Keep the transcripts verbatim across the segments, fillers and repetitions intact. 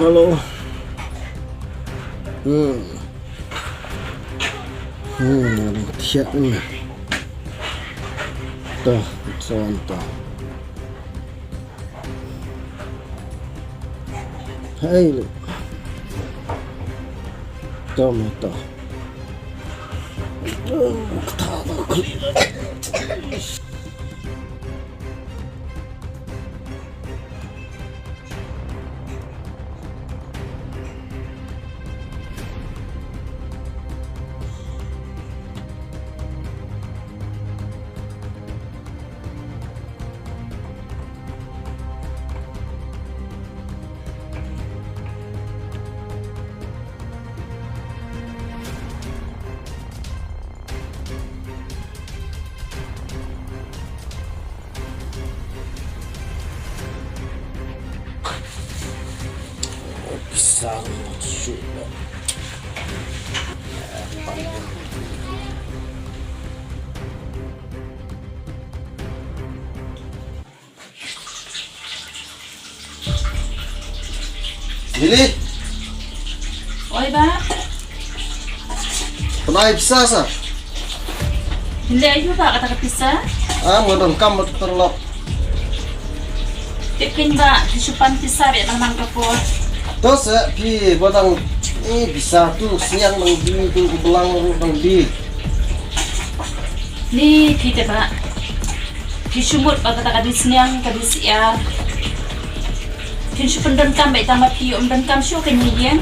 Hello. Hmm. Hmm, thiah ni. Toh, son toh. Hey, toh, me toh. Pisang sudah. Lili. Oi, Bah. Pynai pisa sa. Hynda aïu, Bah, kata ka pisa? Ah, nga donkam bad terlok. Tip kein, Bah, phi shu pan pisa bad man man ka por. To sa phi ba dang, eh, pisa tu sniang dang di, tu belang dang di. Ni phi te, Bah. Phi shu mut ba kata ka dei sniang, ka dei syiar. Phin shu pyndonkam bad tang ba phi ym donkam shuh kane ïing.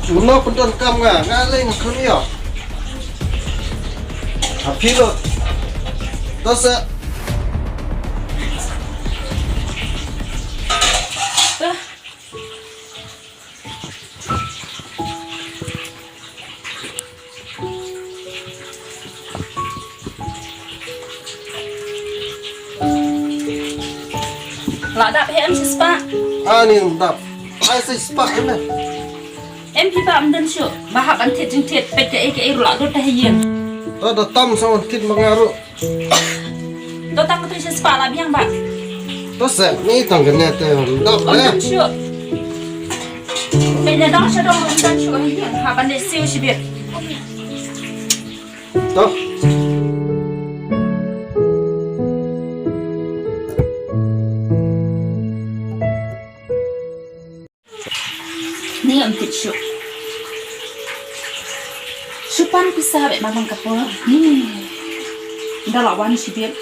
Uno pyndonkam nga, nga lei nga khun ïoh. Ha phi lo. To sa. Bah. La dap he em shi spah. Ani dap. Ai shi spah em. Em phi ba ym don shuh. Ba hap ban thied jingthied peit kaei kaei ruh la dut ha ïing. To da tam sa wan thied ma nga ruh. To tang tu shi spah la biang ba. To sa ni tang kane te dap le. Ym don shuh. Peit ne dang sha dong ym don shuh ha ïing. Hap ban leit siew shibit. To. Ni ym tip shuh. Shu pan pisa bad man man ka por. Ni. Nda la wan shibit.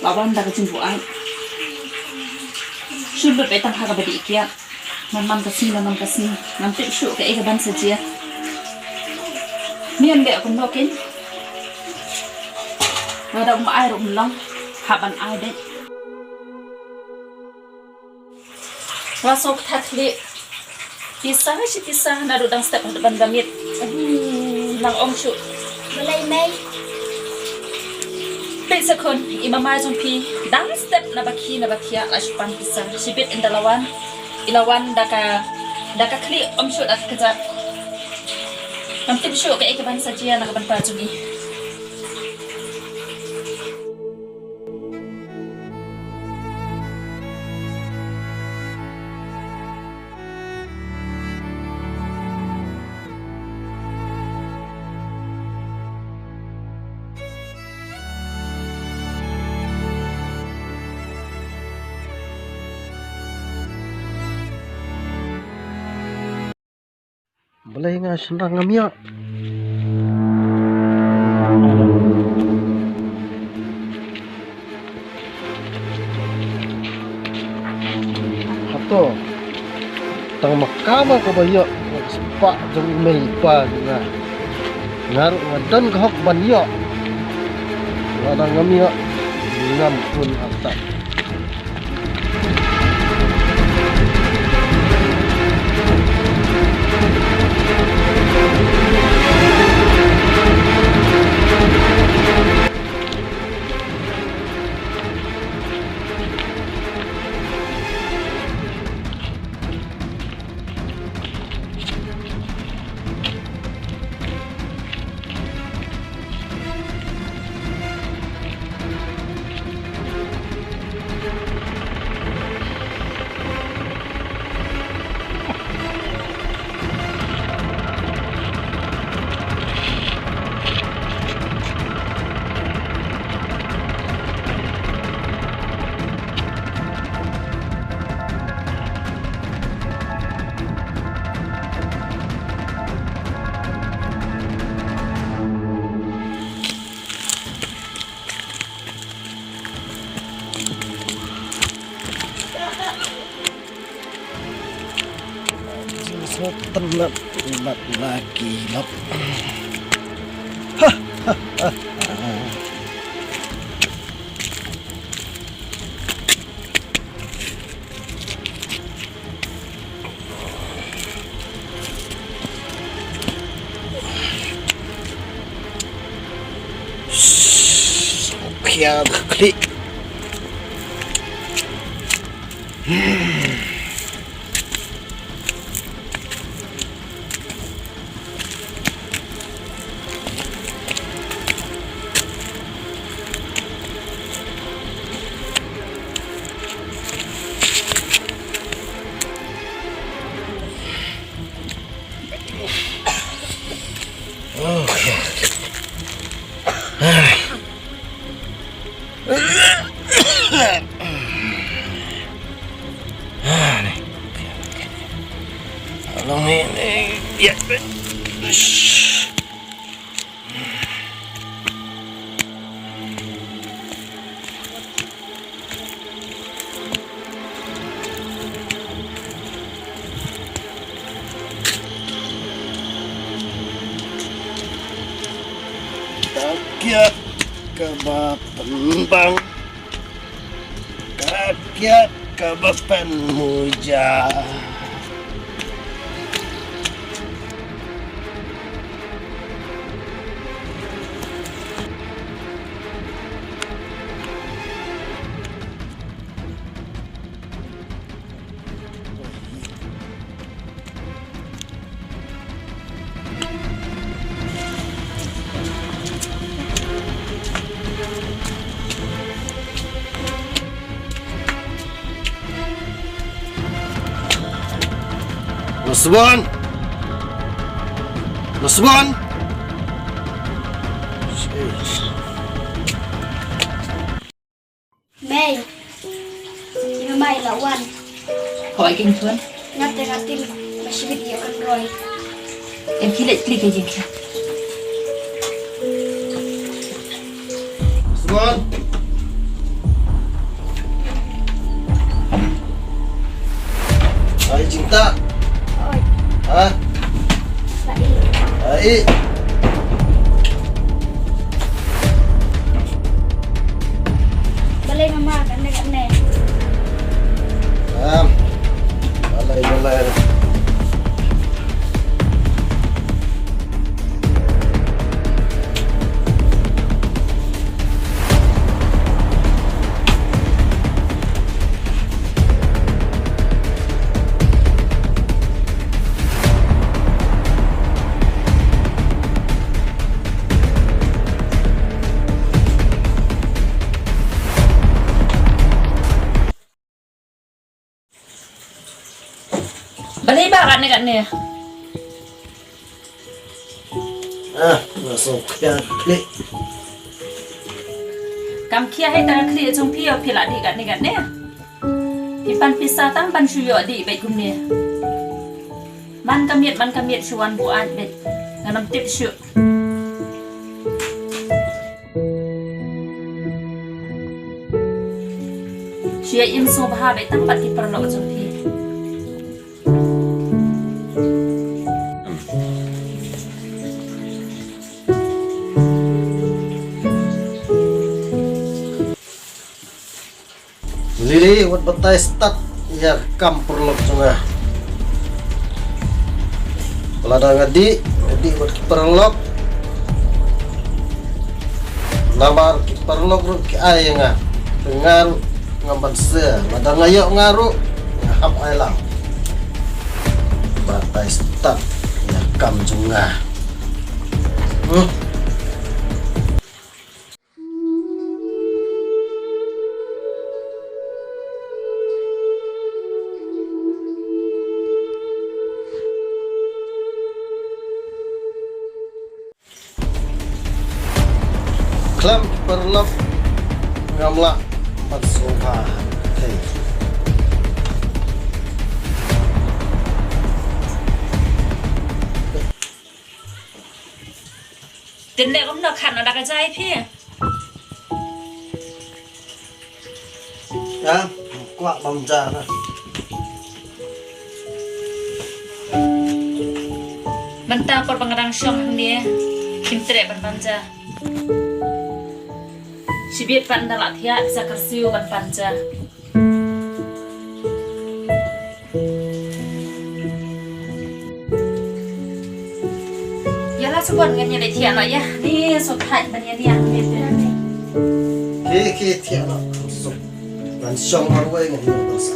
La wan da ka jingbuaid. Shu lut bad tang ha kaba dih kiad. Man man ka sngi, man man ka sngi. Ngam tip shuh kaei kaban sa jia. Ni ym dei kumno kein. Lada um ai ruh um long. Hap ban ai dei. Nga sngewthuh khlieh. Pisa shi pisa naduh dang step haduh ban da miet. Hmm, nang ong shuh. Balei mei? Peit sa khun, i mama jong phi dang step na ba khie na ba thiah la shu pan pisa. Shibit ynda la wan. I la wan da ka, da ka khlieh ym shuh da ka kjat. Ngam tip shuh kaei kaban sa jia na ka bynta jong i. Balei nga shynrang ngam ïoh? Hato tang ma ka ma kaba ïoh na ka spah jong i mei i pa jong nga. Nga ruh nga don ka hok ban ïoh. Lada ngam ïoh ngam pun artat. Tynat bad la ki lok. Khia khlieh. Ka kiad kaba pynbang, ka kiad kaba pynmuja. Lasbon. Lasbon. Mei. Ïa mei la wan. Hooid, kin thun. Nga te nga tim ba shibit ïa kan roi. Em ki leit klik ïa jingkhia. Swan. Ai jingta. Oi. Ha? Ai. Ai. Balei mama, kane kane. Am. Balei balei. Balei ba katne katne? Ah, nga sngewkhia khlieh. Kam khia hi tang khlieh jong phi ïa phi la dih katne katne. Phi pan pisa tang ban shu ïoh dih bad kumne. Man ka miet man ka miet shu wan buaid bad. Ngan ym tip shuh. Shu ïa im sngewbha bad tang bad ki paralok jong phi. Lili, wat batai stad ïa ka kam paralok jong nga. Lada nga dih, nga dih wat ki paralok. Namar ki paralok ruh ki ai ïa nga. Te nga ruh ngam ban sngewsih. Lada nga ïoh nga ruh, nga hap ai lang. Batai stad ïa ka kam jong nga. Hmm. Khlem ki paralok ngam lah ban sngewbha. Hei. Tynne kumno khan na da ka jai phi. Ya, kwah bam ja na. Mynta por ba nga dang shong hangne, kim treh ban pan ja. Shibit pat ynda la thiah, sa kyrsiew ban pan ja. Ïa la, sa wan ngan ïa thiah noh ïa. Ni, sa thait ban ïa ni, ïa ni. Ki, ki thiah noh. Ngan shong marwei, ngan ïa ban sa.